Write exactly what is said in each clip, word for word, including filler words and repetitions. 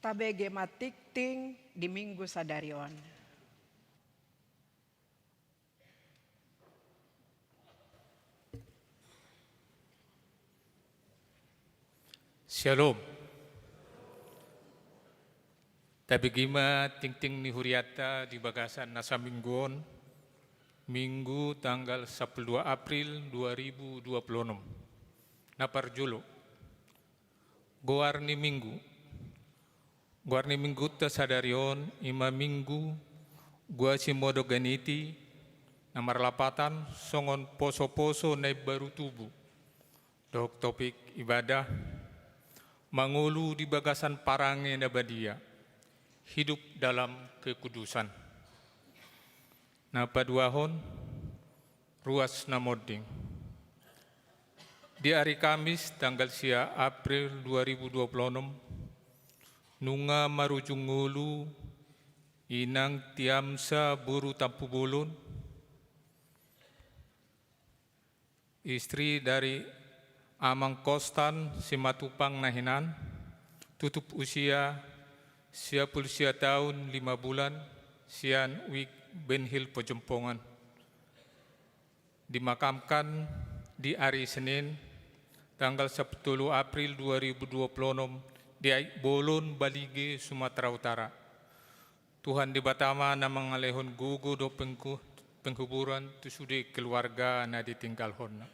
Tabege ma tingting di Minggu sadari on. Syalom. Tabege ma tingting ni hurianta di bagasan na saminggu on, Minggu tanggal sampulu dua April dua ribu dua pulu onom. Na parjolo, goar ni Minggu. Goar ni Minggunta sadari on i ma Minggu Quasimodogeniti, na marlapatan songon posoposo na imbaru tubu. Dohot topik ibadah, mangolu di bagasan parange na badia, hidup dalam kekudusan. Na paduahon, ruas na monding. Di ari Kamis tanggal sia April dua ribu dua pulu onom, nunga marujung ngolu inang Tiamsa boru Tampubolon, istri dari Amang Kostan Simatupang na hinan, tutup usia sia pulu sia taon lima bulan, sian Wik Benhil Pojompongan. Dimakamkan di ari Senin, tanggal sampulu tolu April dua ribu dua pulu onom, di Aik Bolon, Balige, Sumatera Utara. Tuhan Debata ma na mangalehon gogo dohot pengku-, penghiburan tu sude keluarga na ditinggalhonna.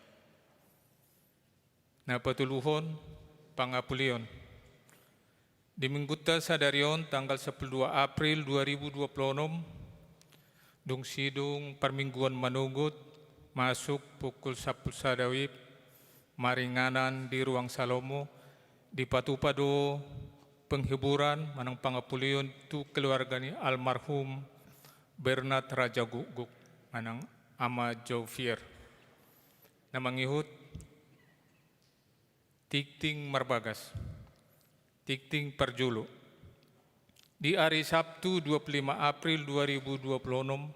Na patoluhon, pangapulion. Di Minggunta sadari on, tanggal sampulu dua April dua ribu dua pulu onom, dung sidung parmingguan manogot, masuk pukul sampulu sada WIB, maringanan di Ruang Salomo, dipatupa do penghiburan manang pangapulion tu keluarga ni almarhum Bernard Raja Gukguk manang Ama Jovier. Na mangihut, tingting marbagas. Tingting parjolo. Di ari Sabtu dua pulu lima April dua ribu dua pulu onom,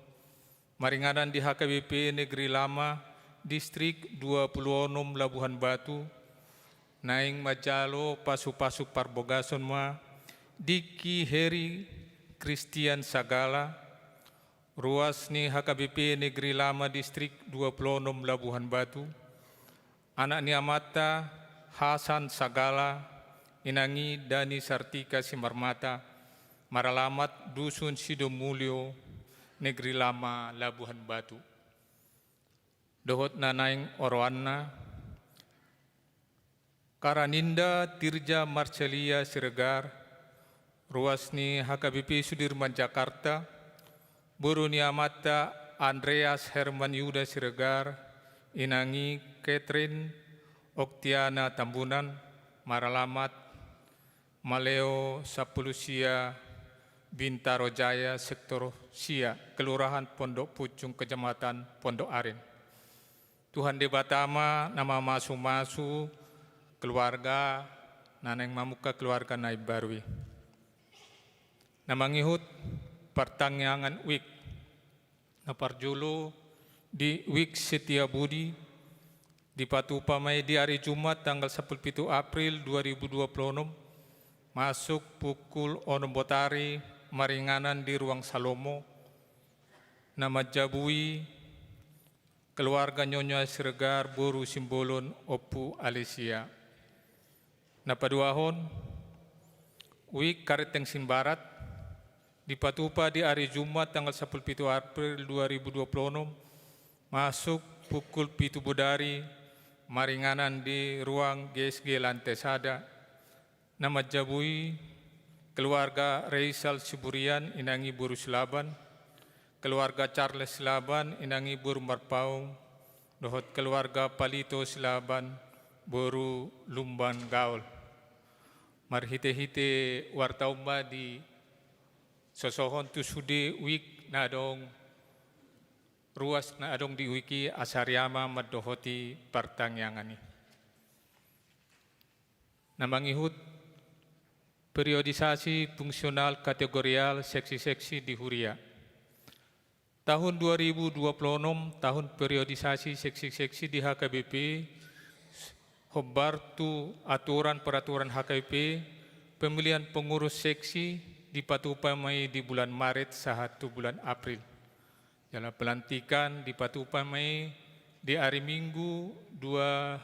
maringanan di H K B P Negeri Lama, Distrik dua pulu onom Labuhan Batu, naeng manjalo pasupasu parbogason ma Diki Heri Christian Sagala, ruas ni H K B P Negeri Lama Distrik dua pulu onom Labuhan Batu, anak ni amanta Hasan Sagala, inang i Dani Sartika Simarmata, maralamat Dusun Sidomulyo, Negeri Lama, Labuhan Batu. Dohot na naeng oroanna, Karaninda Tirja Marcelia Siregar, ruas ni H K B P Sudirman Jakarta, boru ni amanta Andreas Herman Yuda Siregar, inang i Catherine Oktiana Tambunan, maralamat Maleo sampulu sia, Bintaro Jaya, sektor sia, Kelurahan Pondok Pucung, Kecamatan Pondok Aren. Tuhan Debata ma na mamasumasu keluarga na naeng mamungka keluarga na imbaru i. Na mangihut, partangiangan wik. Na parjolo, di Wik Setia Budi, dipatupa ma i di ari Jumat tanggal sampulu pitu April dua ribu dua pulu onom, masuk pukul onom botari, maringanan di Ruang Salomo. Na manjabui, keluarga Nyonya Siregar boru Simbolon, Ompu Alesia. Na paduahon, Wik Kareteng Simbarat, dipatupa di ari Jumat tanggal sampulu pitu April dua ribu dua pulu onom, masuk pukul pitu bodari, maringanan di ruang G S G lantai sada. Na manjabui, keluarga Reisal Siburian, inang i boru Silaban, keluarga Charles Silaban, inang i boru Marpaung, dohot keluarga Palito Silaban, boru Lumban Gaol. Marhitehite warta on ma disosohon tu sude wik na adong, ruas na adong di wik i, asa riama mandohoti partangiangan i. Na mangihut, periodisasi fungsional kategorial seksi-seksi di huria. Tahun dua ribu dua puluh enam, tahun periodisasi seksi-seksi di H K B P, hombar tu aturan peraturan H K B P, Pemilihan pengurus seksi dipatupa ma i di bulan Maret sahat tu bulan April. Jala pelantikan dipatupa ma i di ari Minggu dua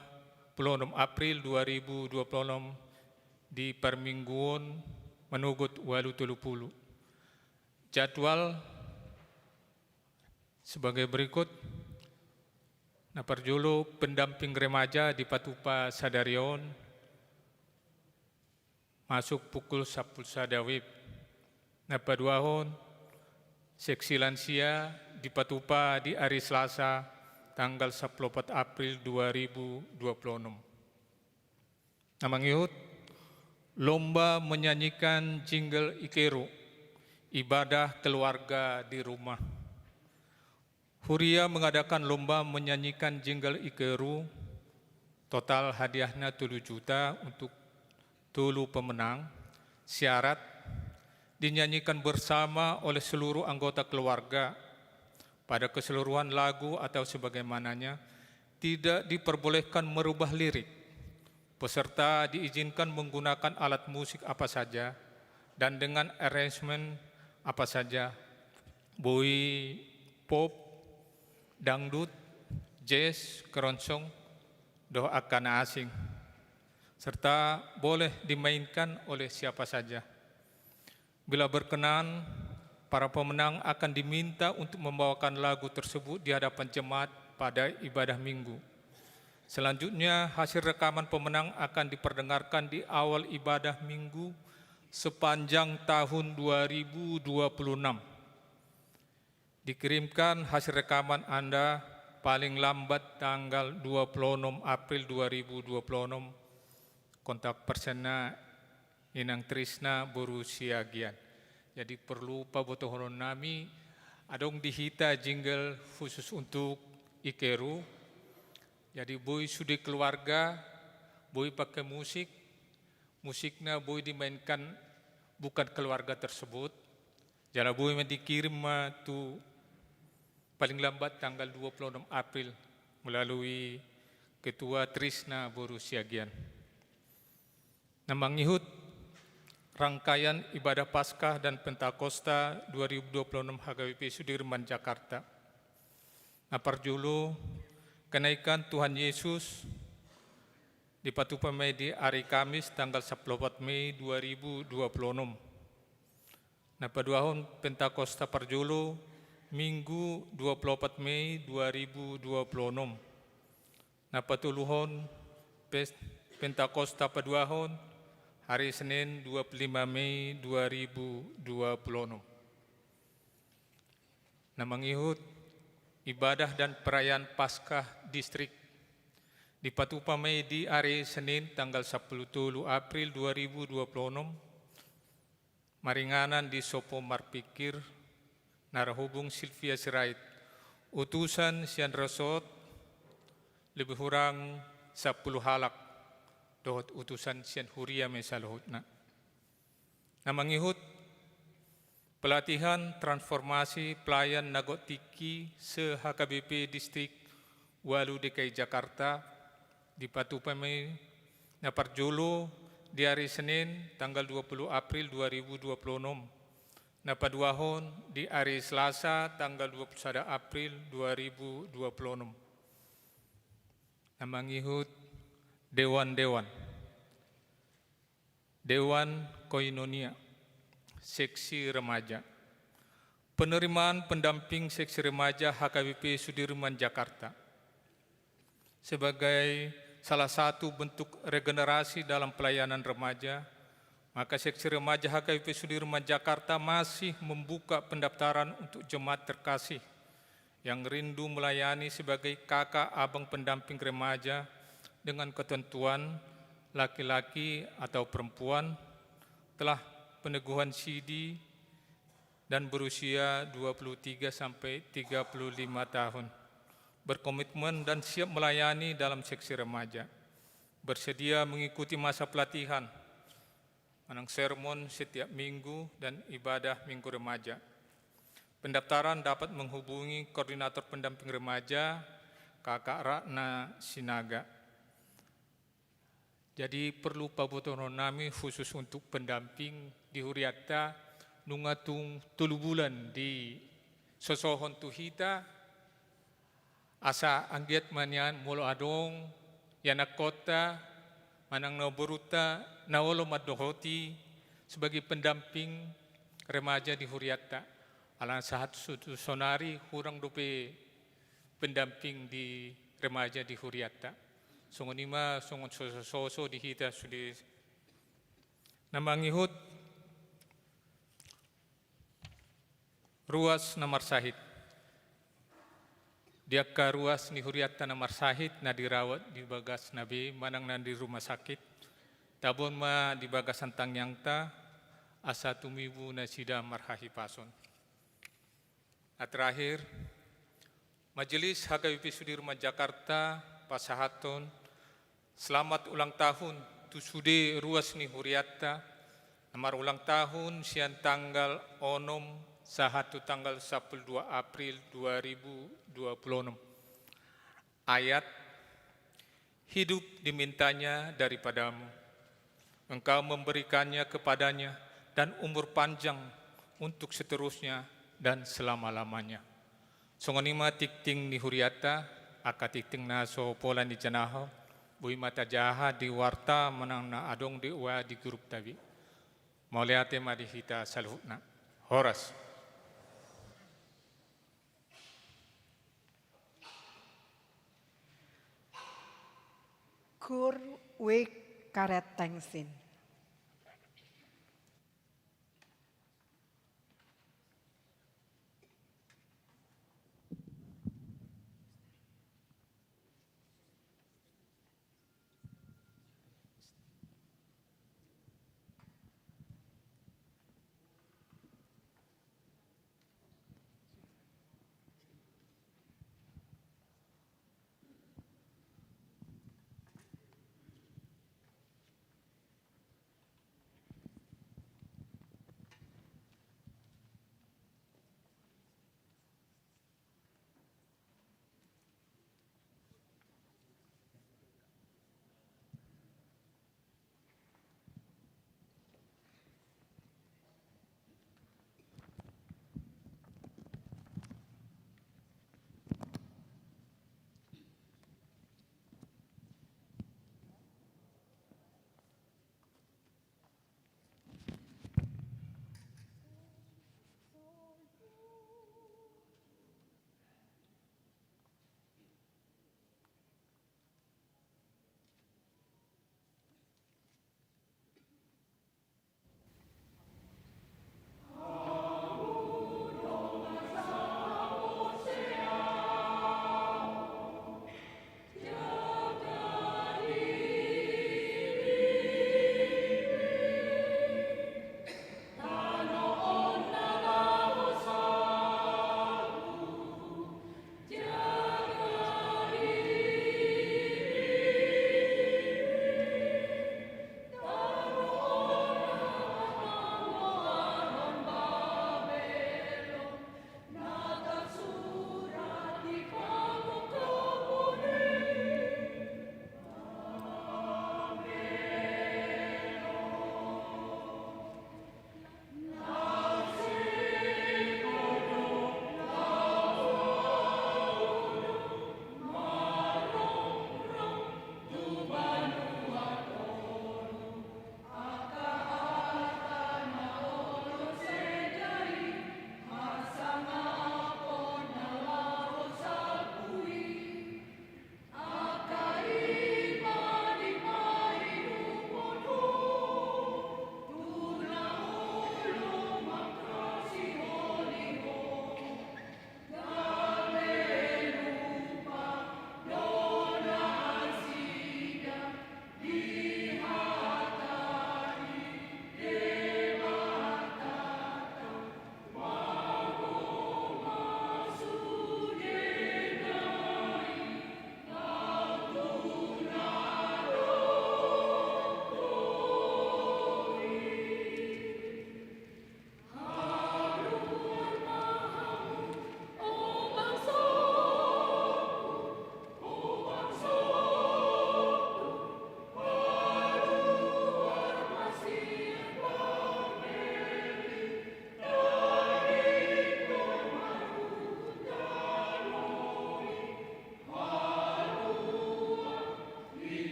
puluh enam April dua ribu dua puluh enam di parmingguon manogot ualu tolu pulu. Jadwal sebagai berikut. Na parjolo, pendamping remaja dipatupa sadari on masuk pukul sampulu sada WIB. Na paduahon, seksi lansia dipatupa di ari Selasa tanggal sampulu opat April dua ribu dua puluh enam. Na mangihut, lomba menyanyikan jingle Ikeru, ibadah keluarga di rumah. Huria mengadakan lomba menyanyikan jingle Ikeru, total hadiahnya tolu juta untuk tolu pemenang. Syarat, dinyanyikan bersama oleh seluruh anggota keluarga pada keseluruhan lagu atau sebagaimananya, tidak diperbolehkan merubah lirik. Peserta diizinkan menggunakan alat musik apa saja dan dengan arrangement apa saja, boi pop, dangdut, jazz, keroncong, dohot angka na asing, serta boleh dimainkan oleh siapa saja. Bila berkenan, para pemenang akan diminta untuk membawakan lagu tersebut di hadapan jemaat pada ibadah Minggu. Selanjutnya, hasil rekaman pemenang akan diperdengarkan di awal ibadah Minggu sepanjang tahun dua ribu dua puluh enam. Dikirimkan hasil rekaman Anda paling lambat tanggal dua puluh enam April dua ribu dua puluh enam. Kontak personna Inang Trisna boru Siagian. Jadi, perlu pabotohonon nami, adong di hita jingle khusus untuk Ikeru. Jadi, boi sude keluarga, boi pakai musik, musikna boi dimainkan bukan keluarga tersebut. Jala boi ma dikirim ma tu paling lambat tanggal dua puluh enam April melalui Ketua Trisna boru Siagian. Na mangihut, rangkaian ibadah Paskah dan Pentakosta dua ribu dua puluh enam H K B P Sudirman, Jakarta. Na parjolo, kenaikan Tuhan Yesus dipatupa ma i di ari Kamis tanggal sampulu opat Mei dua ribu dua puluh enam. Na paduahon, Pentakosta parjolo, Minggu dua puluh opat Mei dua ribu dua puluh enam. Na patoluhon, pes-, Pentakosta paduahon, hari Senin dua puluh lima Mei dua ribu dua puluh enam. Na mangihut, ibadah dan perayaan Paskah distrik dipatupa ma i di ari Senin tanggal sampulu tolu April dua ribu dua puluh enam, maringanan di sopo marpingkir, narhubung Silvia Sirait, utusan sian resort, lebih hurang sampulu halak, dohot utusan sian huria ma i saluhutna. Na mangihut, pelatihan transformasi pelayan na gok tingki se-H K B P Distrik ualu D K I Jakarta dipatupa ma i, na parjolo di ari Senin tanggal dua puluh April dua ribu dua puluh enam, na paduahon di ari Selasa tanggal dua puluh sada April dua ribu dua puluh enam. Na mangihut, dewan-dewan. Dewan Koinonia, Seksi Remaja. Penerimaan pendamping Seksi Remaja H K B P Sudirman, Jakarta. Sebagai salah satu bentuk regenerasi dalam pelayanan remaja, maka Seksi Remaja H K B P Sudirman, Jakarta masih membuka pendaftaran untuk jemaat terkasih yang rindu melayani sebagai kakak abang pendamping remaja dengan ketentuan laki-laki atau perempuan telah peneguhan sidi dan berusia dua puluh tiga sampai tiga puluh lima tahun, berkomitmen dan siap melayani dalam seksi remaja, bersedia mengikuti masa pelatihan, manang sermon setiap minggu dan ibadah Minggu Remaja. Pendaftaran dapat menghubungi Koordinator Pendamping Remaja, Kakak Ratna Sinaga. Jadi, perlu pabotohon nami khusus untuk pendamping di hurianta, nunga tung tolu bulan disosohon tu hita, asa anggiat ma nian molo adong ianakhonta manang na borunta na olo mandohoti sebagai pendamping remaja di hurianta. Alana sahat tu sonari hurang dope pendamping di remaja di hurianta. Songon i ma songon sosososo di hita sude. Na mangihut, ruas na marsahit. Di angka ruas ni hurianta na marsahit na dirawat di bagasna be manang na di rumah sakit, taboan ma di bagasan tangiangta asa tumibu nasida marhahipason. Na terakhir, Majelis H K B P Sudirman Jakarta pasahathon selamat ulang tahun tu sude ruas ni hurianta na marulang tahun sian tanggal onom sahat tu tanggal sampulu dua April dua ribu dua puluh enam. Ayat, "Hidup dimintanya daripadamu. Engkau memberikannya kepadanya dan umur panjang untuk seterusnya dan selama-lamanya." Songon i ma tingting ni hurianta, angka tingting na so pola nijanaho, boi ma tajaha di warta manang na adong di W A di grupta be. Mauliate ma di hita saluhutna. Horas. Kur wik karet tengsin.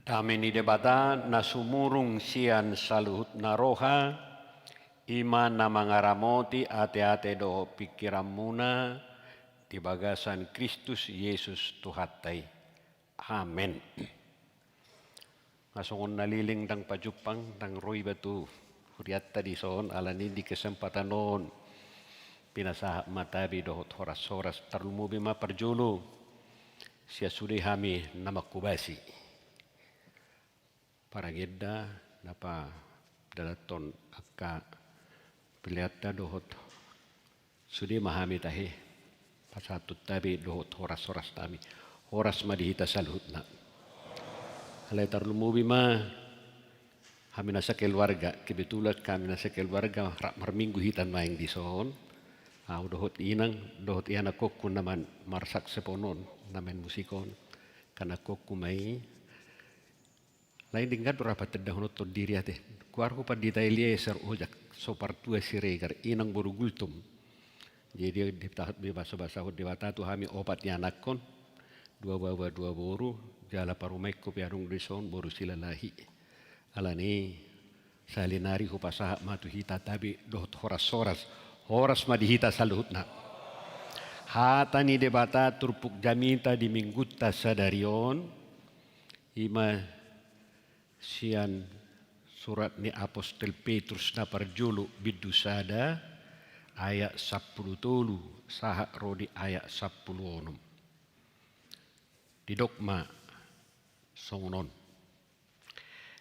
Dame ni Debata na sumurung sian saluhutna roha, i ma na mangaramoti ateate dohot pingkiranmuna di bagasan Kristus Jesus Tuhanta i. Amen. Nga songon na leleng ndang pajumpang, ndang ro iba tu hurianta dison, alani di kesempatan on pinasahat ma tabe dohot horas-horas, tarlumobi ma parjolo sian sude hami na manghobasi paragenda na padalathon angka peleanta dohot sude ma hami tahe pasahathon tabe dohot horas-horas nami. Horas ma di hita saluhutna. Alai tarlumobi ma hami na sakeluarga, kebetulan hami na sakeluarga rap marminggu hita nuaeng dison. Au dohot inang dohot ianakhonhu na man-, marsaksofon on, na main musik on, ianakhonhu ma i. Lain denggan do ra patendahononhon diri ate. Goarhu Pandita Eliezer Ojak, so partua Siregar, inang boru Gultom. Jadi di, di tahat be basabasahon Debata tu hami opat ianakhon, dua baba dua boru, jala parumaenhu pe adong dison boru Silalahi. Alani sahali nari hupasahat ma tu hita tabe dohot horas-horas. Horas ma di hita saluhutna. Hata ni Debata turpuk jamita di minggunta sadari on, i ma sian surat ni apostel Petrus na parjolo bindu sada ayat sampulu tolu sahat ro di ayat sampulu onom. Didok ma songon on.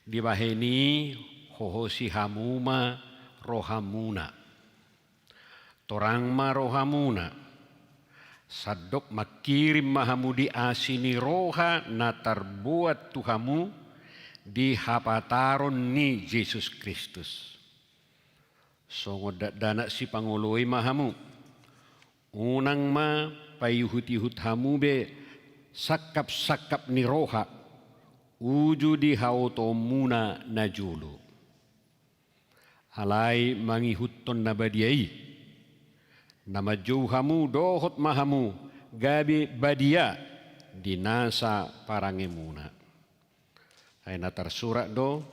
Dibahen i hohosi hamu ma rohamuna. Torang ma rohamuna. Sandok mangkirim ma hamu di asi ni roha na tarboan tu hamu di hapataron ni Jesus Kristus. Songon dakdanak sipangoloi ma hamu. Unang ma paihut-ihut hamu be sangkap-sangkap ni roha uju di haotoonmuna na jolo. Alai mangihuthon na badia i, na manjou hamu dohot ma hamu gabe badia di nasa parangemuna. Ai na tarsurat do,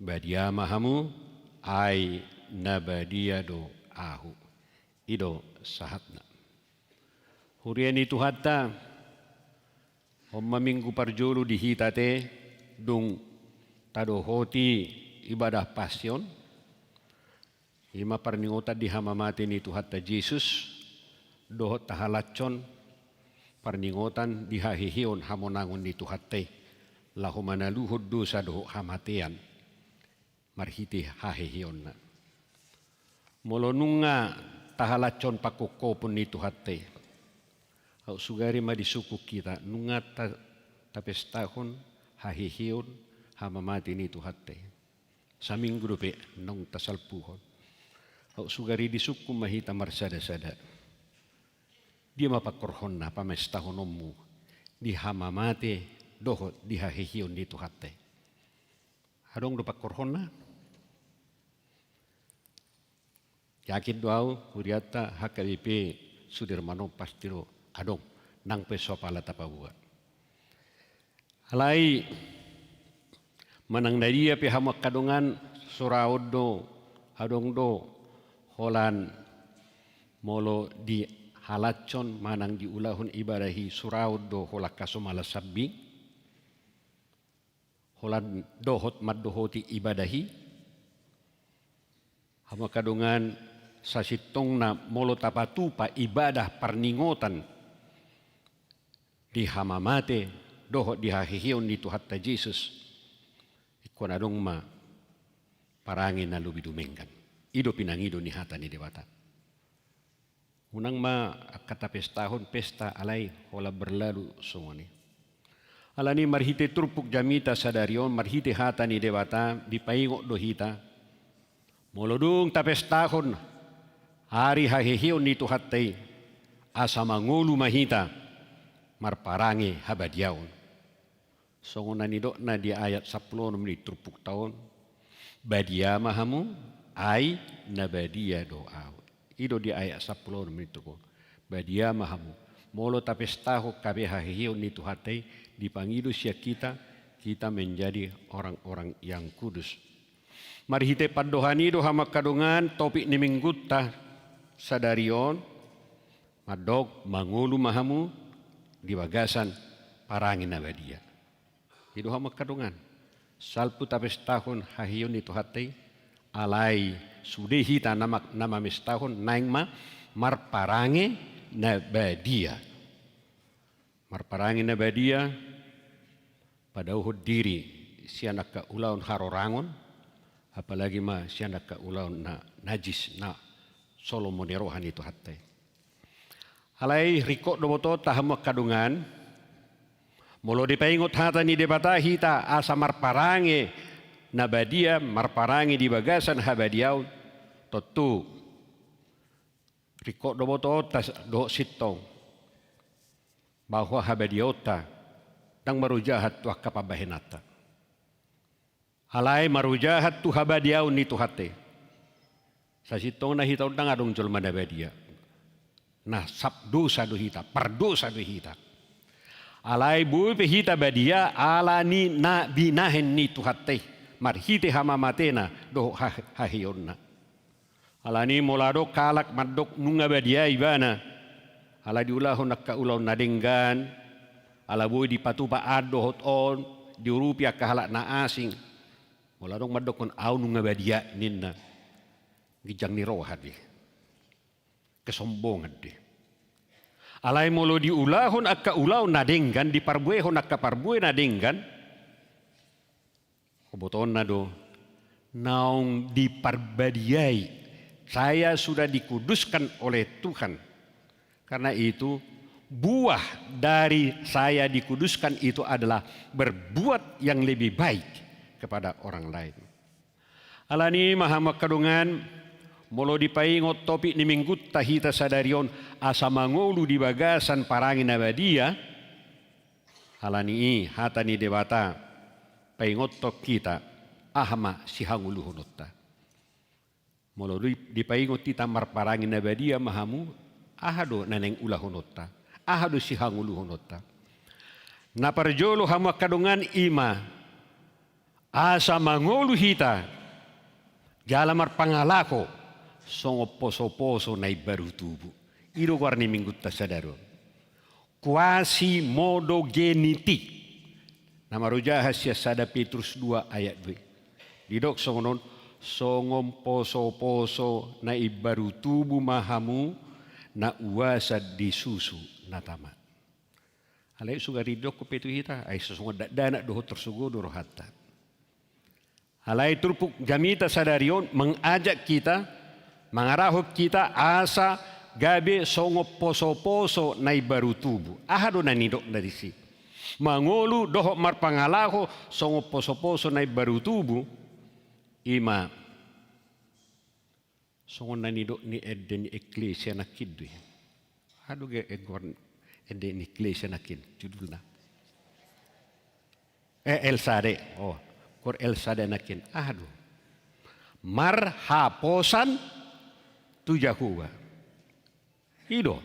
badia ma hamu, ai na badia do ahu. I do sahatna. Huria ni Tuhanta, on ma minggu parjolo di hita ate, dung tadohoti ibadah Pasion, i ma parningotan di hamamate ni Tuhanta Jesus, dohot tahalashon parningotan di haheheon hamonangon ni Tuhanta i, laho manaluhon dosa dohot hamatean marhite haheheonna. Molo nunga tahalashon pangkophopon ni Tuhanta i, aut sugari ma disungkun hita, nunga ta-, tapestahon haheheon hamamate ni Tuhanta i. Saminggu dope naung tasalpuhon. Aut sugari disungkun ma hita marsada-sada. Dia ma pangkorhonna pamestahononmu di hamamate dohot di haheheon ni Tuhanta i? Adong do pangkorhonna? Yakin do au, hurianta H K B P Sudirman on pasti do adong, nang pe so apala tapaboa. Alai manang na dia pe hamu angka dongan, suraon do, adong do holan molo dihalashon manang diulahon ibadah i, suraon do holan hasomala sambing, holan dohot mandohoti ibadah i. Hamu angka dongan, sasintongna molo tapatupa ibadah parningotan di hamamate dohot di haheheon ni Tuhanta Jesus, ingkon adong ma parange na lobi dumenggan. I do pinangido ni hata ni Debata. Unang ma angka tapestahon pesta alai holan berlalu songon i. Alani marhite turpuk jamita sadari on, marhite hata ni Debata, dipaingot do hita. Molo dung tapestahon ari haheheon ni Tuhanta i, asa mangolu ma hita marparange habadiaon. Songon na nidokna di ayat sampulu onom ni turpukta on, badia ma hamu, ai na badia do ahu. I do di ayat sampulu onom ni turpuk on. Badia ma hamu. Molo tapestahon gabe haheheon ni Tuhanta i, dipangido sian hita, kita menjadi orang-orang yang kudus. Marhite pandohan i do hamu angka dongan topik ni minggunta sadari on, mandok mangolu ma hamu di bagasan parange na badia. I do hamu angka dongan, salpu tapestahon haheheon ni Tuhanta i, alai sude hita na ma-, na mamestahon naeng ma marparange na badia. Marparange na badia, padaohon diri sian angka ulaon harorangon, apalagi ma sian angka ulaon na najis, na so lomo ni roha ni Tuhanta i. Alai ringkot do botoonta hamu angka dongan, molo dipaingot hata ni Debata hita asa marparange na badia, marparange di bagasan habadiaon, tontu ringkot do botoonta dohot sintong bahwa habadiaonta ndang marojahan tu angka pambahenanta. Alai marojahan tu habadiaon ni Tuhanta i. Sasintongna hita on ndang adong jolma na badia. Na sap dosa do hita, pardosa do hita. Alai boi pe hita badia ala ni na binahen ni Tuhanta i marhite hamamatena dohot ha-, haheheonna. Alani molo adong halak mandok nunga badia ibana, ala diulahon angka ulaon na denggan, ala boi dipatupa an dohot on, diurupi angka halak na asing. Molo adong mandokkon au nunga badia ninna, ginjang ni roha do i. Kesombongan do i. Alai molo diulahon angka ulaon na denggan, diparbuehon angka parbue na denggan, botoonna do, naung diparbadiai, saya sudah dikuduskan oleh Tuhan. Karena itu, buah dari saya dikuduskan itu adalah berbuat yang lebih baik kepada orang lain. Alani i ma hamu angka dongan, molo dipaingot topik ni minggunta hita sadari on, asa mangolu di bagasan parange na badia, alani i hata ni Debata paingothon hita, aha ma sihangoluhononta. Molo di-, dipaingot hita marparange na badia ma hamu, aha do na naeng ulahononta, aha do sihangoluhononta. Na parjolo hamu angka dongan i ma, asa mangolu hita jala marpangalaho songon posoposo na imbaru tubu. I do goar ni minggunta sadari on. Quasimodogeniti. Na marojahan sian sada Petrus dua ayat dua. Didok songon on, songon posoposo na imbaru tubu ma hamu na uasan di susu na tama. Alai so gari didok pe tu hita, ai so songon dakdanak do ho, torsogo do rohanta. Alai turpuk jamita sadari on mangajak hita, mangarahon hita asa gabe songon posoposo na imbaru tubu. Aha do na nidokna disi? Mangolu dohot marpangalaho songon posoposo na imbaru tubu, i ma songon na nidok ni ende ni eklesia nangkin do i. Aha do ge-, goar ende ni eklesia nangkin judulna? Eh, L S A D. Oh, goar L S A D nangkin. Aha do? Marhaposan tu Jahowa. I do.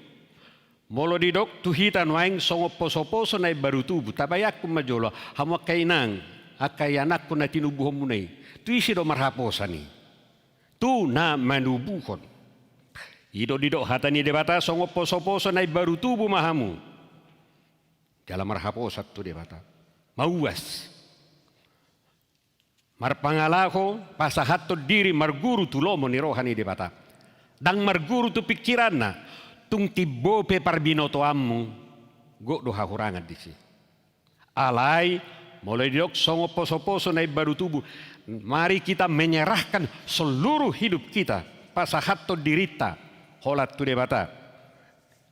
Molo didok tu hita nuaeng songon posoposo na imbaru tubu, tabayangkon ma jolo, hamu angka inang, angka ianakhon na tinubuhonmuna i. Tu ise do marhaposan i? Tu na manubuhon. I do didok hata ni Debata, songon posoposo na imbaru tubu ma hamu. Jala marhaposan tu Debata. Mauas. Marpangalaho, pasahathon diri marguru tu lomo ni roha ni Debata. Ndang marguru tu pingkiranna, tung timbo pe parbinotoanmu, gok do hahurangan disi. Alai, molo didok songon posoposo na imbaru tubu, mari kita menyerahkan seluruh hidup kita, pasahathon dirinta, holan tu Debata.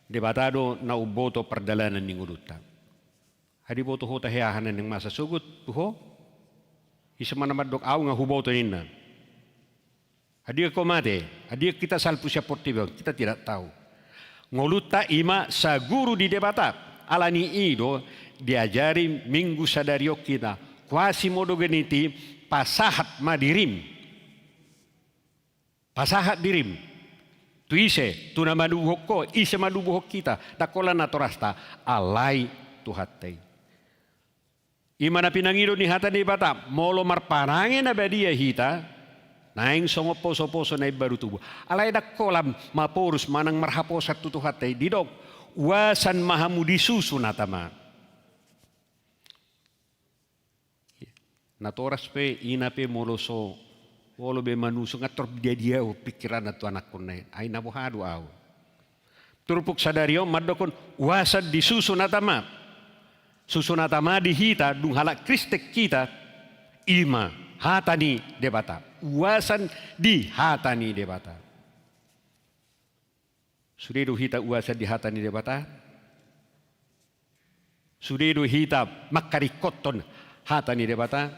Debata do na umboto pardalanan ni ngolunta. Adi boto ho tahe aha na naeng masa sogot tu ho? Ise ma na mandok au nga huboto ninna. Adi ho mate, adi ho hita salpu sian portibi on, kita tidak tahu. Ngolunta i ma saguru di Debata, alani i do diajari minggu sadari on hita, Quasimodogeniti, pasahat ma dirim. Pasahat dirim. Tu ise? Tu na manubuhon ho, ise manubuhon hita? Ndang holan natorasta, alai Tuhanta i. I ma na pinangido ni hata ni Debata, molo marparange na badia hita, naeng songon poso-poso na imbaru tubu. Alai ndang holan maporus manang marhaposan tu Tuhanta i, didok, uasan ma hamu di susu na tama. Natoras pe, ina pe molo so, molo be manusung, nga tor dia-dia au pikiranna tu anakkonna i. Ai na boha do au. Turpuk sadari on mandokhon uasan di susu na tama. Susu na tama di hita, dung halak Kristen hita, i ma hata ni Debata. Uasan di hata ni Debata. Sude do hita uasan di hata ni Debata? Sude do hita mangkaringkothon hata ni Debata?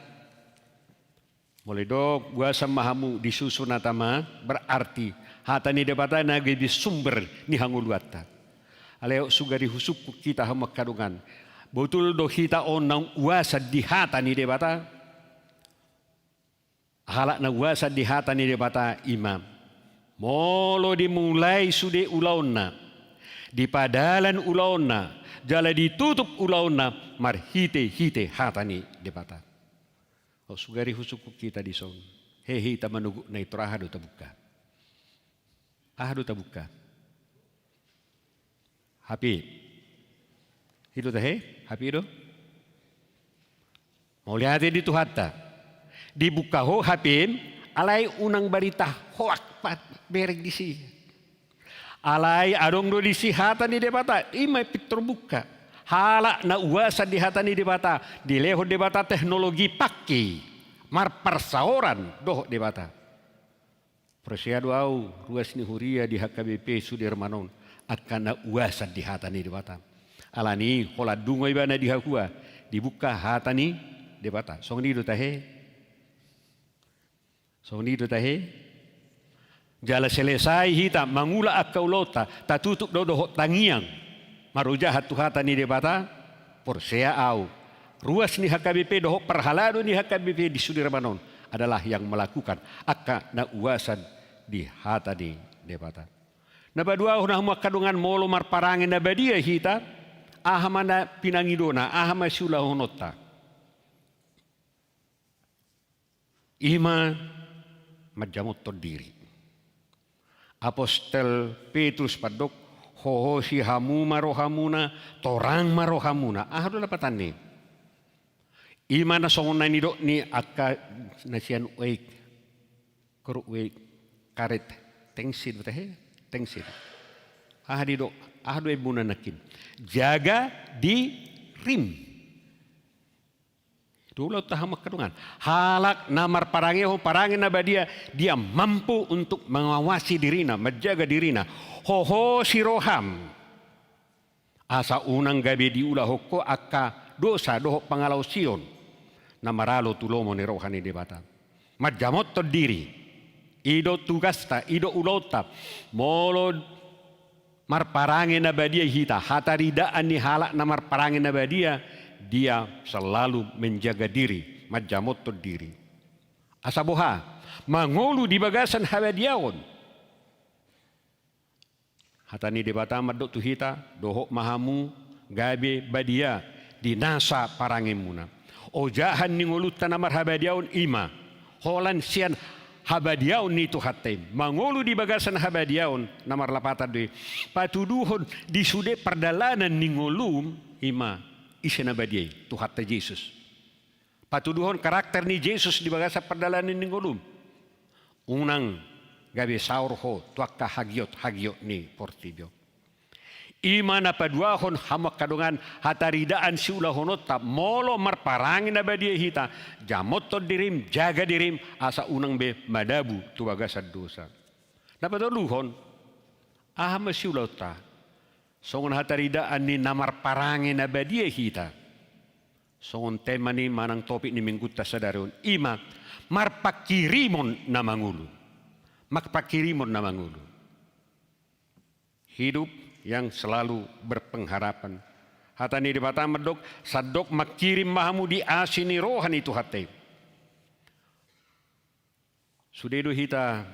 Molo didok uasan ma hamu di susu na tama, berarti hata ni Debata na gabe sumber ni hangoluanta. Alai sugari husungkun hita hamu angka dongan. Botul do hita on naung uasan di hata ni Debata? Halak na uasan di hata ni Debata i ma, molo dimulai sude ulaonna, dipadalan ulaonna, jala ditutup ulaonna marhite-hite hata ni Debata. O, sugari husungkun hita dison. Hehe, hita manogotna i, tor aha do tabuka? Aha do tabuka? H P. I do tahe? H P do? Mauliate di Tuhanta. Dibuka ho H P, alai unang barita hoak pat bereng disi. Alai adong do disi hata ni Debata, i ma pintor buka. Halak na uasan di hata ni Debata, dilehon Debata teknologi pangke, marparsaoran dohot Debata. Porsea do au, ruas ni huria di H K B P Sudirman on, angka na uasan di hata ni Debata. Alani i, holan dungo ibana di hahua, dibuka hata ni Debata. Songon i do tahe? Songon i do tahe? Jala selesai hita mangula angka ulaonta, tatutup do dohot tangiang marojahan tu hata ni Debata, porsea au, ruas ni H K B P dohot parhalado ni H K B P di Sudirman on adalah yang melakukan angka na uasan di hata ni Debata. Na paduahon, hamu angka dongan, molo marparange na badia hita, aha ma na pinangidona, aha ma siulahononta? I ma manjamothon diri. Apostel Petrus pandok, hohosi hamu ma rohamuna, torang ma rohamuna. Aha do lapatanna i? I ma na songon na nidok ni angka na sian U E I K, guru U E I K, karet, tension, tahe? Tension. Aha didok, aha do embuna nangkin? Jaga dirim. Dua ulaonta, hamu angka dongan. Halak na marparangehon parange na badia, dia mampu untuk mengawasi dirina, menjaga dirina. Hohosi roham, asa unang gabe diulahon ho angka dosa dohot pangalaosion na maralo tu lomo ni roha ni Debata. Manjamothon diri. I do tugasta, i do ulaonta. Molo marparange na badia hita, hataridaan ni halak na marparange na badia, dia selalu menjaga diri, manjamothon diri. Asa boha? Mangolu di bagasan habadiaon. Hata ni Debata mandok tu hita, dohot ma hamu gabe badia di nasa parangemuna. Ojahan ni ngolunta na marhabadiaon i ma, holan sian habadiaon ni Tuhanta i, mangolu di bagasan habadiaon, na marlapatan do i, patuduhon di sude pardalanan ni ngolum, i ma ise na badia i, Tuhanta Jesus. Patuduhon karakter ni Jesus di bagasan pardalanan ni ngolum. Unang gabe saor ho tu angka hagiot-hagiot ni portibi on. I ma na paduahon, hamu angka dongan, hataridaan siulahononta molo marparange na badia hita, jamothon dirim, jaga dirim, asa unang be madabu tu bagasan dosa. Na patoluhon, aha ma siulahonta? Songon hataridaan ni na marparange na badia hita. Songon tema ni manang topik ni minggunta sadari on, i ma marpangkirimon na mangolu. Marpangkirimon na mangolu. Hidup yang selalu berpengharapan. Hata ni Debata mandok, sandok mangkirim ma hamu di asi ni roha ni Tuhanta i. Sude do hita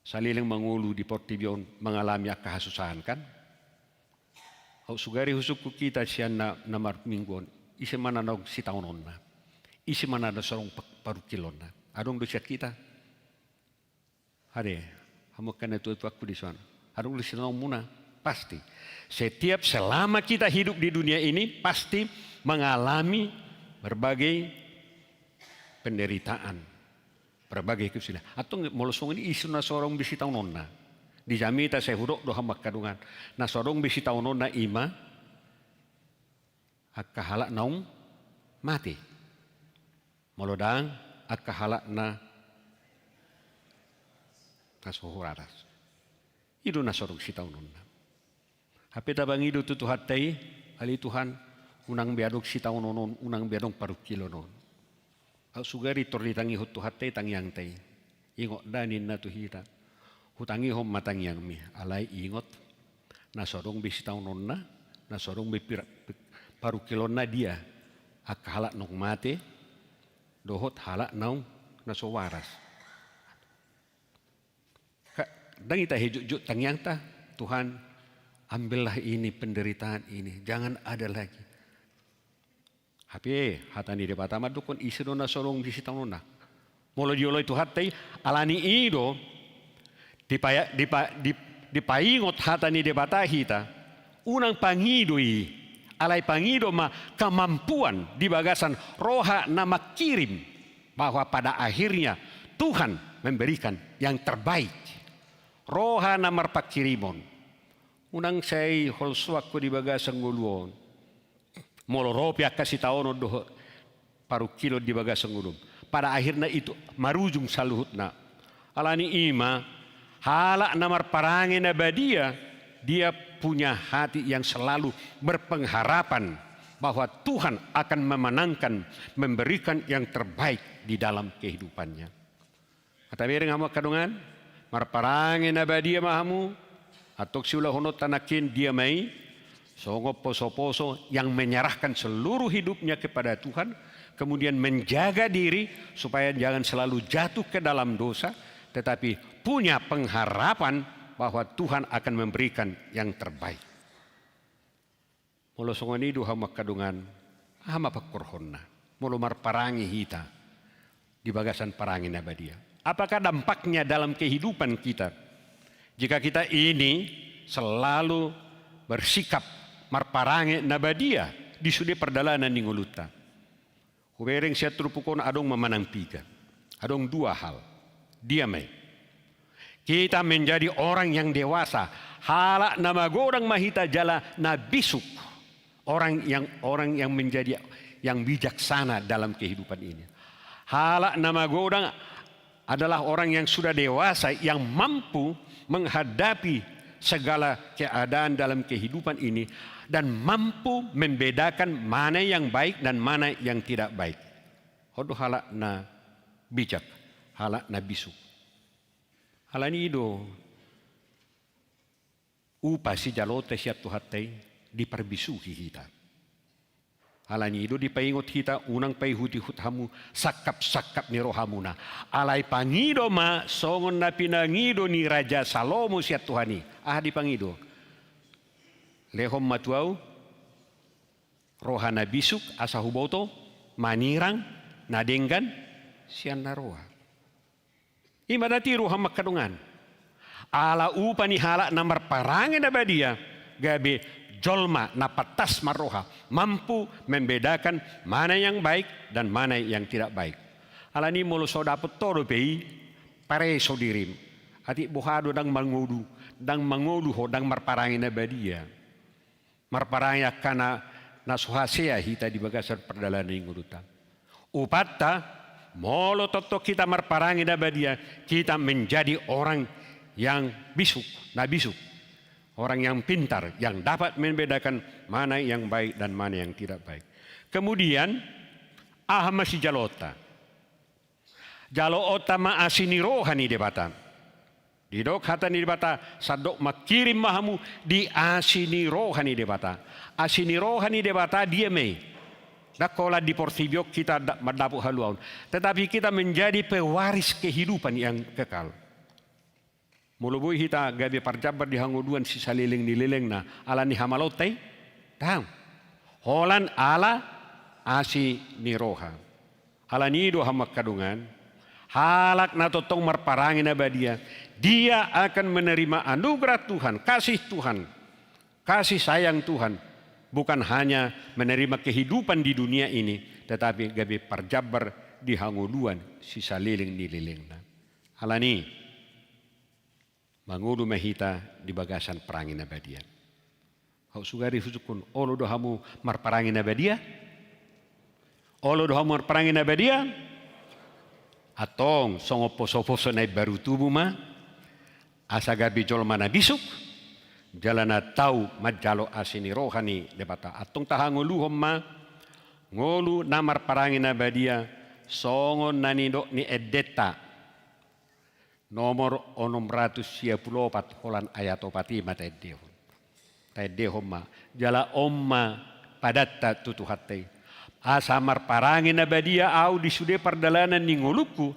saleleng mangolu di portibi on mangalami angka hasusahan, kan? Au sugari husungkun hita sian na, na marminggu on. Ise ma na naung sitaononna? Ise ma na so adong pa-, parungkilonna? Adong do sian hita? Ate, hamu angka na tuatuangku di son, adong do sitaononmuna? Pasti. Setiap selama kita hidup di dunia ini, pasti mengalami berbagai penderitaan, berbagai kesulitan. Antong molo songon i, ise na so adong be sitaononna? Di jamita sai hudok do hamu angka dongan, na so adong be sitaononna i ma angka halak naung mate. Molo ndang, angka halak na, na so waras. I do na so adong sitaononna. Hape tapangido tu Tuhanta i, ale Tuhan, unang be adong sitaonon on, unang be adong parungkilon on. Aut sugari tor ditangihon Tuhanta i tangiangta i. Ingot da ninna tu hita. Hutangihon ma tangiangmi, alai ingot, na so adong be sitaononna, na so adong be pira-, parungkilonna dia, angka halak naung mate, dohot halak naung na so waras. Ka-, ndang hita he jotjot tangiangta, "Tuhan, ambillah ini penderitaan ini, jangan ada lagi." Hape hata ni Debata mandokkon ise do na so adong be sitaononna. Molo dioloi Tuhanta i, alani i do, dipa-, dipa-, di-, dipaingot hata ni Debata hita, unang pangido i, alai pangido ma kemampuan di bagasan roha na mangkirim, bahwa pada akhirnya Tuhan memberikan yang terbaik. Roha na marpangkirimon. Unang sai holsoan ho di bagasan ngolu on. Molo ro pe angka sitaonon dohot parungkilon di bagasan ngolum, pada akhirna itu marujung saluhutna. Alani i ma, halak na marparange na badia, dia punya hati yang selalu berpengharapan bahwa Tuhan akan memenangkan, memberikan yang terbaik di dalam kehidupannya. Tabereng hamu angka dongan, marparange na badia ma hamu, antong siulahononta nangkin dia ma i, songon poso-poso yang menyerahkan seluruh hidupnya kepada Tuhan, kemudian menjaga diri supaya jangan selalu jatuh ke dalam dosa, tetapi punya pengharapan bahwa Tuhan akan memberikan yang terbaik. Molo songon i do hamu angka dongan, aha ma pangkorhonna molo marparange hita di bagasan parange na badia? Apakah dampaknya dalam kehidupan kita jika kita ini selalu bersikap marparange na badia di sude pardalanan ni ngolunta? Hubereng sian turpuk on adong ma manang piga. Adong dua hal. Dia ma i. Kita menjadi orang yang dewasa. Halak na magodang ma hita jala na bisuk. Orang yang, orang yang menjadi yang bijaksana dalam kehidupan ini. Halak na magodang adalah orang yang sudah dewasa, yang mampu menghadapi segala keadaan dalam kehidupan ini dan mampu membedakan mana yang baik dan mana yang tidak baik. On do halak na bijak, halak na bisuk. Alani i do upa sijaloonta sian Tuhanta i diparbisuhi hita. Alani i do dipaingot hita, unang paihut-ihut hamu sangkap-sangkap ni rohamuna. Alai pangido ma songon na pinangido ni Raja Salomo sian Tuhan i. Aha dipangido? Lehon ma tu ahu roha na bisuk asa huboto manirang na denggan sian na roa. I ma na tiru hamu angka dongan. Ala upa ni halak na marparange na badia, gabe jolma na pantas marroha, mampu membedakan mana yang baik dan mana yang tidak baik. Alani molo so dapot ho dope i, pareso dirim. Atik boha do ndang mangolu, ndang mangolu ho, ndang marparange na badia. Marparange angka na, na so hasea hita di bagasan pardalanan ni ngolunta. Upanta, molo tongtong hita marparange na badia, kita menjadi orang yang bisuk, na bisuk. Orang yang pintar, yang dapat membedakan mana yang baik dan mana yang tidak baik. Kemudian, aha ma sijaloonta? Jaloonta ma asi ni roha ni Debata. Didok hata ni Debata, sandok mangkirim ma hamu di asi ni roha ni Debata. Asi ni roha ni Debata dia ma i? Ndang holan di portibi on hita da-, mandapot haluaon. Tetapi kita menjadi pewaris kehidupan yang kekal. Molo boi hita gabe parjambar di hangoluan sisaleleng ni lelengna, ala ni hamaloonta i? Ndang. Holan ala Asi ni roha. Alani i do hamu angka dongan, halak na tongtong marparange na badia, dia akan menerima anugerah Tuhan, kasih Tuhan, kasih sayang Tuhan, bukan hanya menerima kehidupan di dunia ini, tetapi gabe parjambar di hangoluan sisaleleng ni lelengna. Alani i, mangolu ma hita di bagasan parange na badia. Hau sugari husungkun, olo do hamu marparange na badia? Olo do hamu marparange na badia? Antong songon posoposo na imbaru tubu ma, asa gabe jolma na bisuk, jala na tau manjalo asi ni roha ni Debata. Antong tahangoluhon ma ngolu na marparange na badia, songon na nidok ni endenta. Nomor onom ratus sia pulu opat, holan ayat opat i ma taendehon. Taendehon ma, jala on ma padanta tu Tuhanta i. Asa marparange na badia ahu di sude pardalanan ni ngolungku,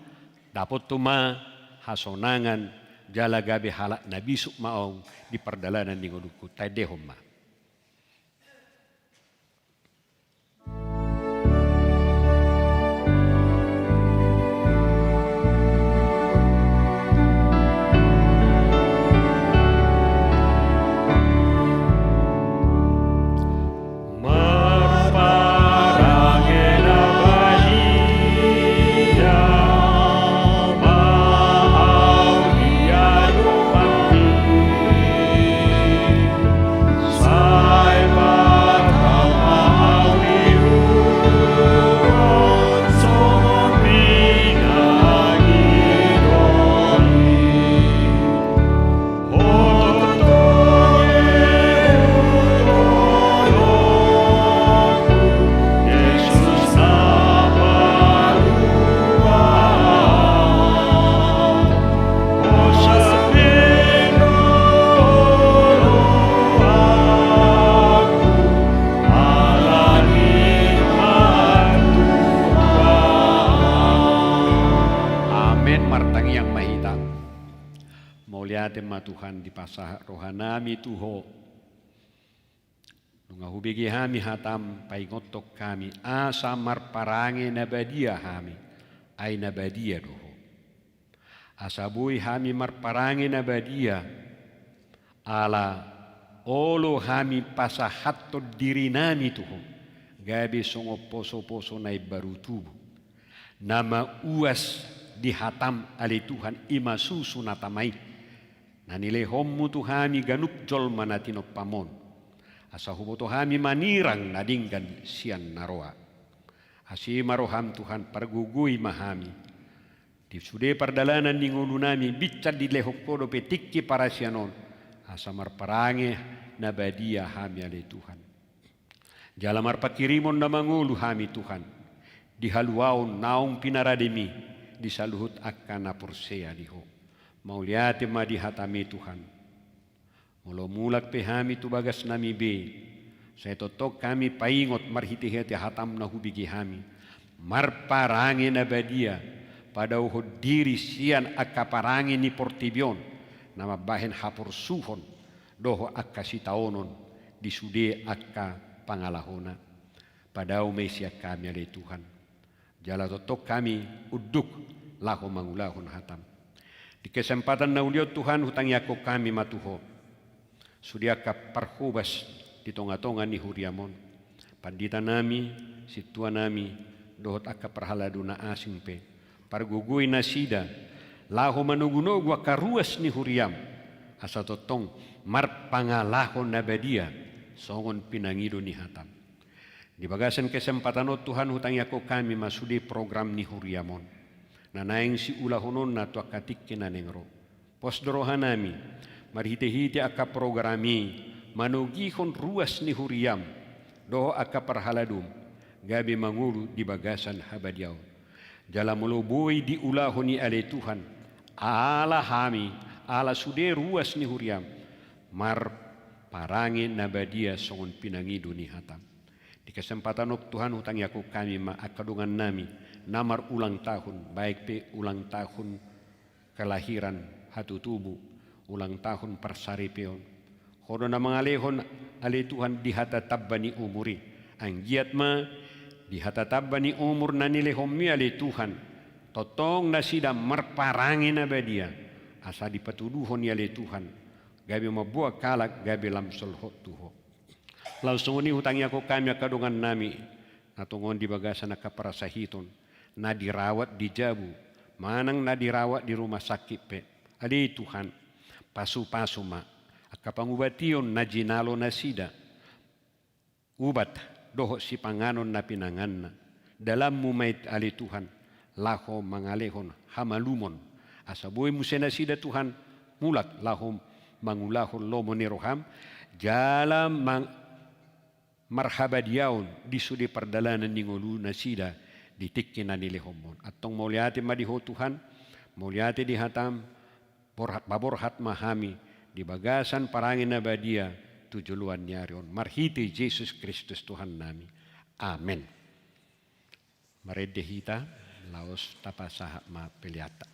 dapothon ma hasonangan, jala gabe halak na bisuk ma ahu di pardalanan ni ngolungku. Taendehon ma. Amen. Martangiang ma hita. Mauliate ma Tuhan, dipasahat rohanami tu Ho. Nunga hubege hami hatam, paingothon hami asa marparange na badia hami, ai na badia do Ho. Asa boi hami marparange na badia, ala olo hami pasahathon dirinami tu Ho, gabe songon posoposo na imbaru tubu, na mauas di hatam, ale Tuhan, i ma susu na tama i, na nilehonmu tu hami ganup jolma na tinompam on, asa huboto hami manirang na denggan sian na roa. Asi ma roham Tuhan, pargogoi ma hami. Di sude pardalanan ni ngolunami, binsar dilehon Ho dope tingki parasian on, asa marparange na badia hami ale Tuhan. Jala marpanghirimon na mangolu hami Tuhan, di haluaon naung pinarademi di saluhut angka na porsea di Ho. Mauliate ma di hatami Tuhan. Molo mulak pe hami tu bagasnami be, sai tongtong hami paingot marhitehite hatam na hubege hami, marparange na badia, padaohon diri sian angka parange ni portibi on, na mambahen haporsuhon dohot angka sitaonon di sude angka pangalahona. Padao ma i sian hami ale Tuhan. Jala tongtong hami unduk laho mangulahon hatam. Di kesempatan na uli on Tuhan, hutangiangkon hami ma tu Ho sude angka parhobas di tongatonga ni huriam on, panditanami, sintuanami, dohot angka parhalado na asing pe. Pargogoi nasida laho manogunogu angka ruas ni huriam, asa tongtong marpangalaho na badia songon pinangido ni hatam. Di bagasan kesempatan on Tuhan, hutangiangkon hami ma sude program ni huriam on, na naeng siulahononna tu angka tingki na naeng ro. Pos do rohanami marhitehite angka program i manogihon ruas ni huriam dohot angka parhaladom gabe mangolu di bagasan habadiaon. Jala molo boi diulahon i ale Tuhan, ala hami, ala sude ruas ni huriam, marparange na badia songon pinangido ni hatam. Di kesempatan on Tuhan, hutangiangkon hami ma angka dongannami na marulang tahun, baik pe ulang tahun kelahiran, hatutubu, ulang tahun parsaripeon. Ho do na mangalehon ale Tuhan di hata tamba ni umur i. Anggiat ma Di hata tamba ni umur na nilehonmi ale Tuhan, tongtong nasida marparange na badia, asa dipatuduhon i ale Tuhan, gabe mamboan halak gabe lam solhot tu Ho. Laos songon i hutangiangkon hami angka dongannami, na tongon di bagasan angka parsahiton, na dirawat di jabu, manang na dirawat di rumah sakit pe. Ale Tuhan, pasupasu ma angka pangubation na jinalo nasida, ubat dohot sipanganon na pinanganna. Dalanmu ma i ale Tuhan, laho mangalehon hamalumon. Asa boi muse nasida Tuhan, mulak laho mangulahon lomo ni roham, jala mang-, marhabadiaon di sude pardalanan ni ngolu nasida di tingki na nilehonmon. Antong mauliate ma di Ho Tuhan, mauliate di hatam, borhat, paborhat ma hami di bagasan parange na badia tu joloan ni ari on, marhite Jesus Kristus Tuhannami. Amen. Marende hita, laos tapasahat ma peleanta.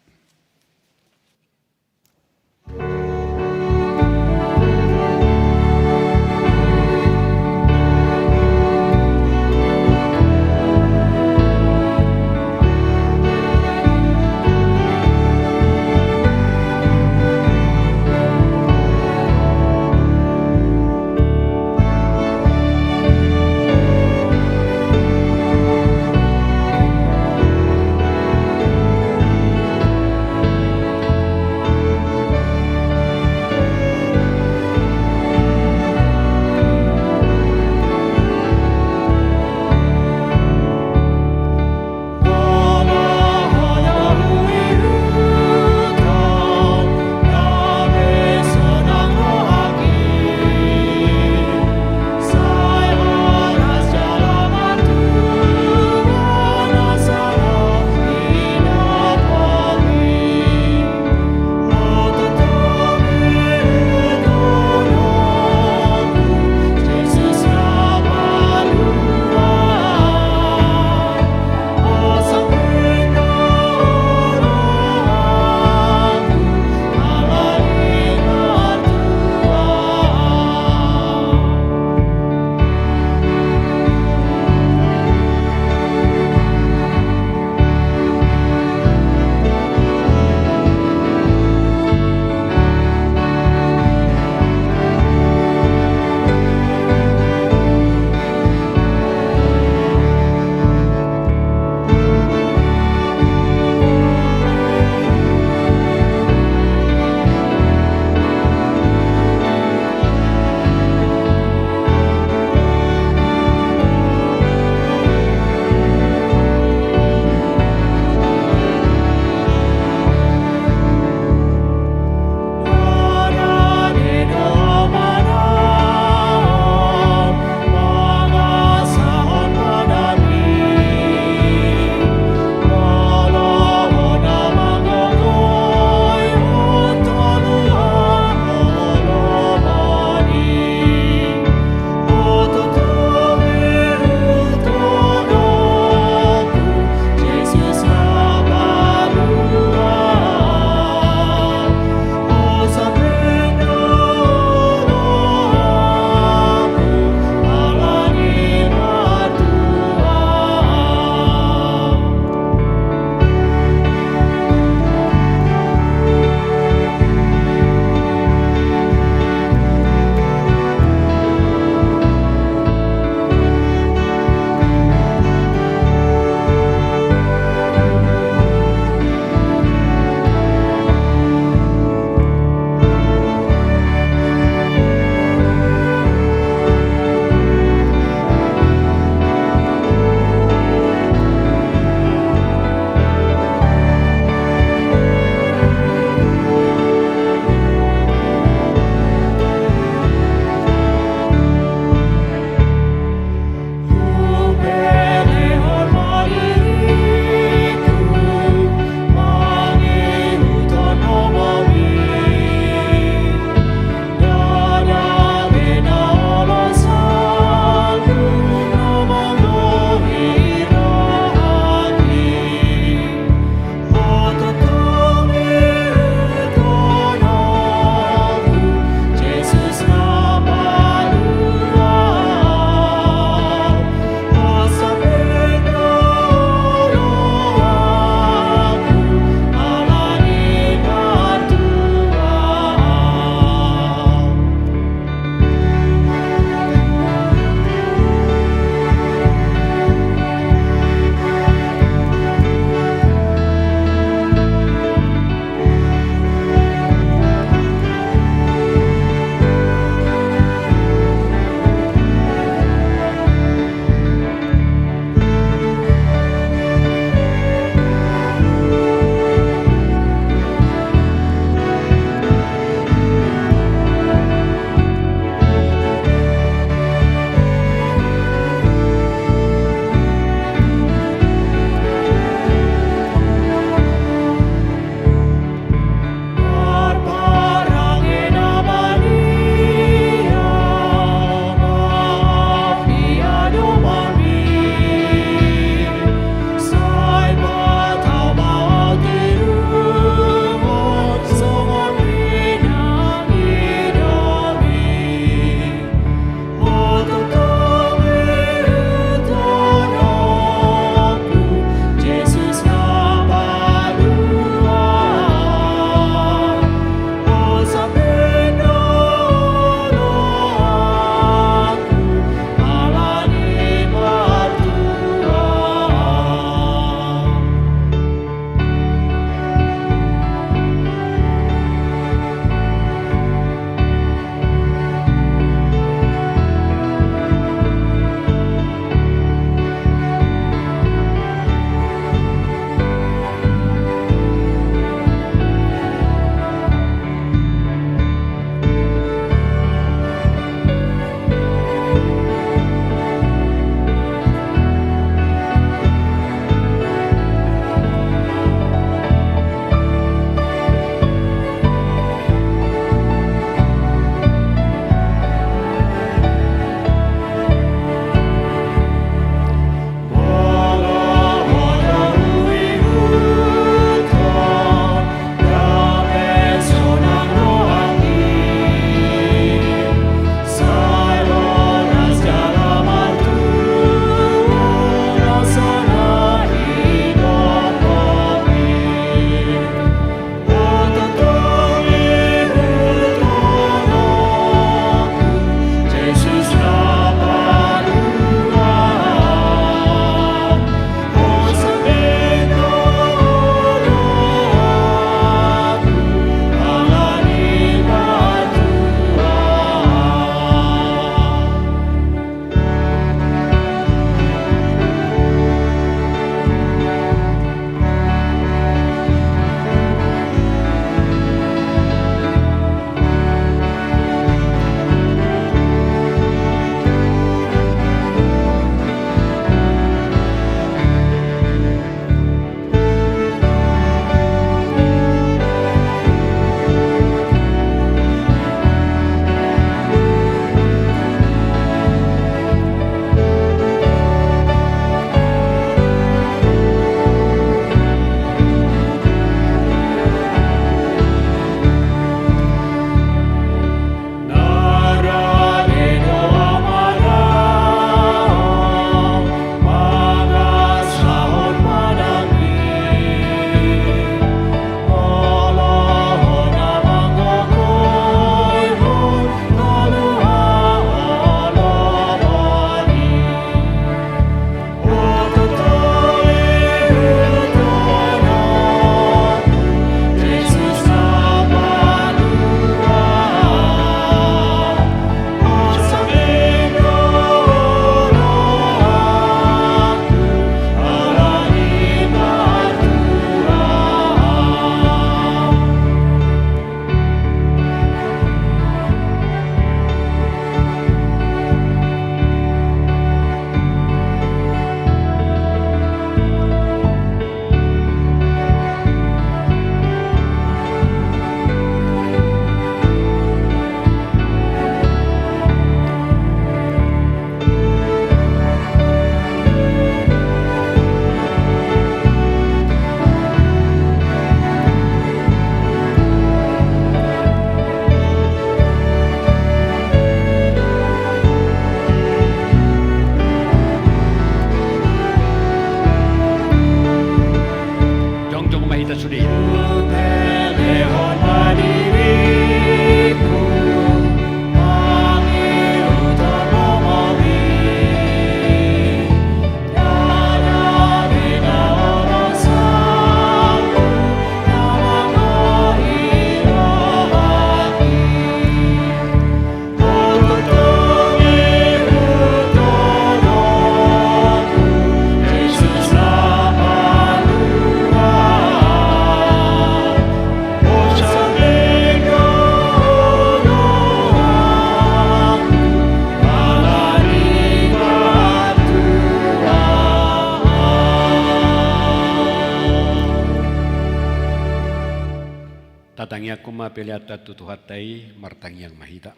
Tangiangkon ma peleanta tu Tuhanta i, martangiang ma hita.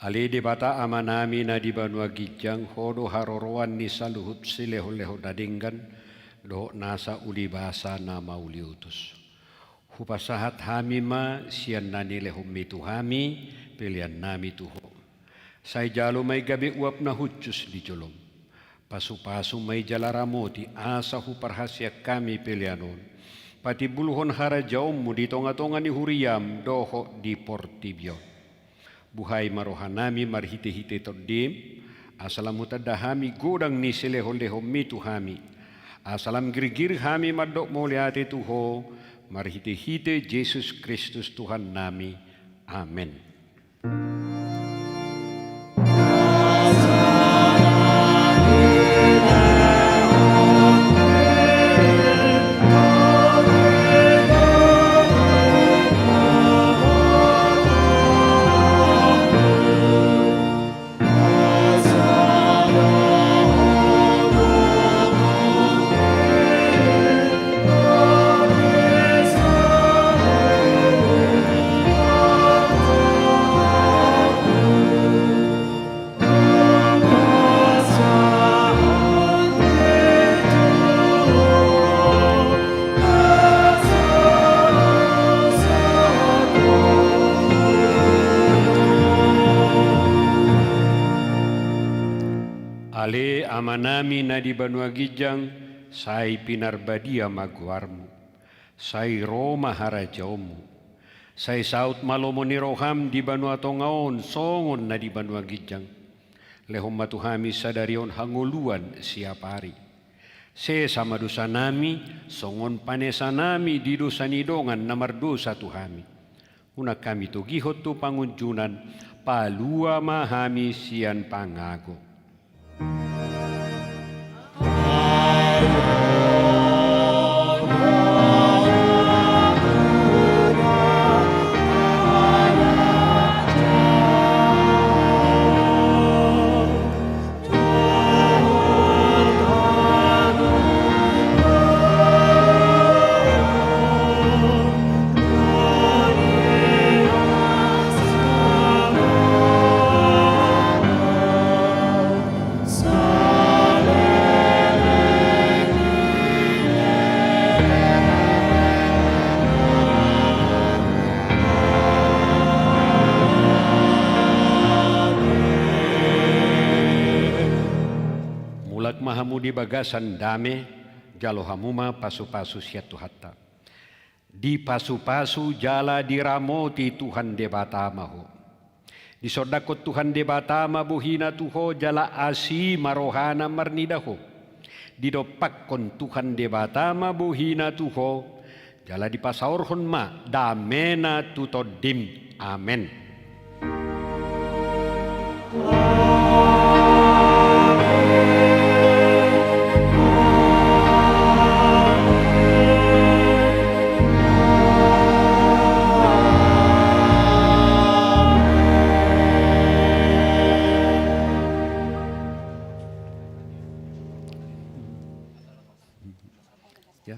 Ale Debata Amanami na di banua ginjang, Ho do haroroan ni saluhut silehonlehon na denggan dohot nasa ulibasa na mauliutus. Hupasahat hami ma sian na nilehonmi tu hami peleannami tu Ho. Sai jalo ma i gabe uap na hushus di jolom. Pasupasu ma i jala ramoti asa huparhaseang hami pelean on patimbulhon harajaonmu di tongatonga ni huriam dohot di portibi on. Buhai ma rohanami marhitehite Tondim, asa lam hutanda hami godang ni silehonlehonmi tu hami, asa lam girgir hami mandok mauliate tu Ho marhitehite Jesus Kristus Tuhannami. Amen. Ale Amanami na di banua ginjang, sai pinarbadia ma goarmu. Sai ro ma harajaonmu. Sai saut ma lomo ni roham di banua tonga on songon na di banua ginjang. Lehon ma tu hami sadari on hangoluan siapari. Sesa ma dosanami songon panesanami di dosa ni dongan na mardosa tu hami. Unang hami togihon tu pangunjunan, palua ma hami sian pangago. Mulak ma hamu di bagasan dame, jalo hamu ma pasupasu sian Tuhanta. Dipasupasu jala diramoti Tuhan Debata ma ho. Disondangkon Tuhan Debata ma bohina tu ho jala asi ma rohana marnida ho. Didompakkon Tuhan Debata ma bohina tu ho jala dipasaorhon ma damena tu tondim. Amen. Ya.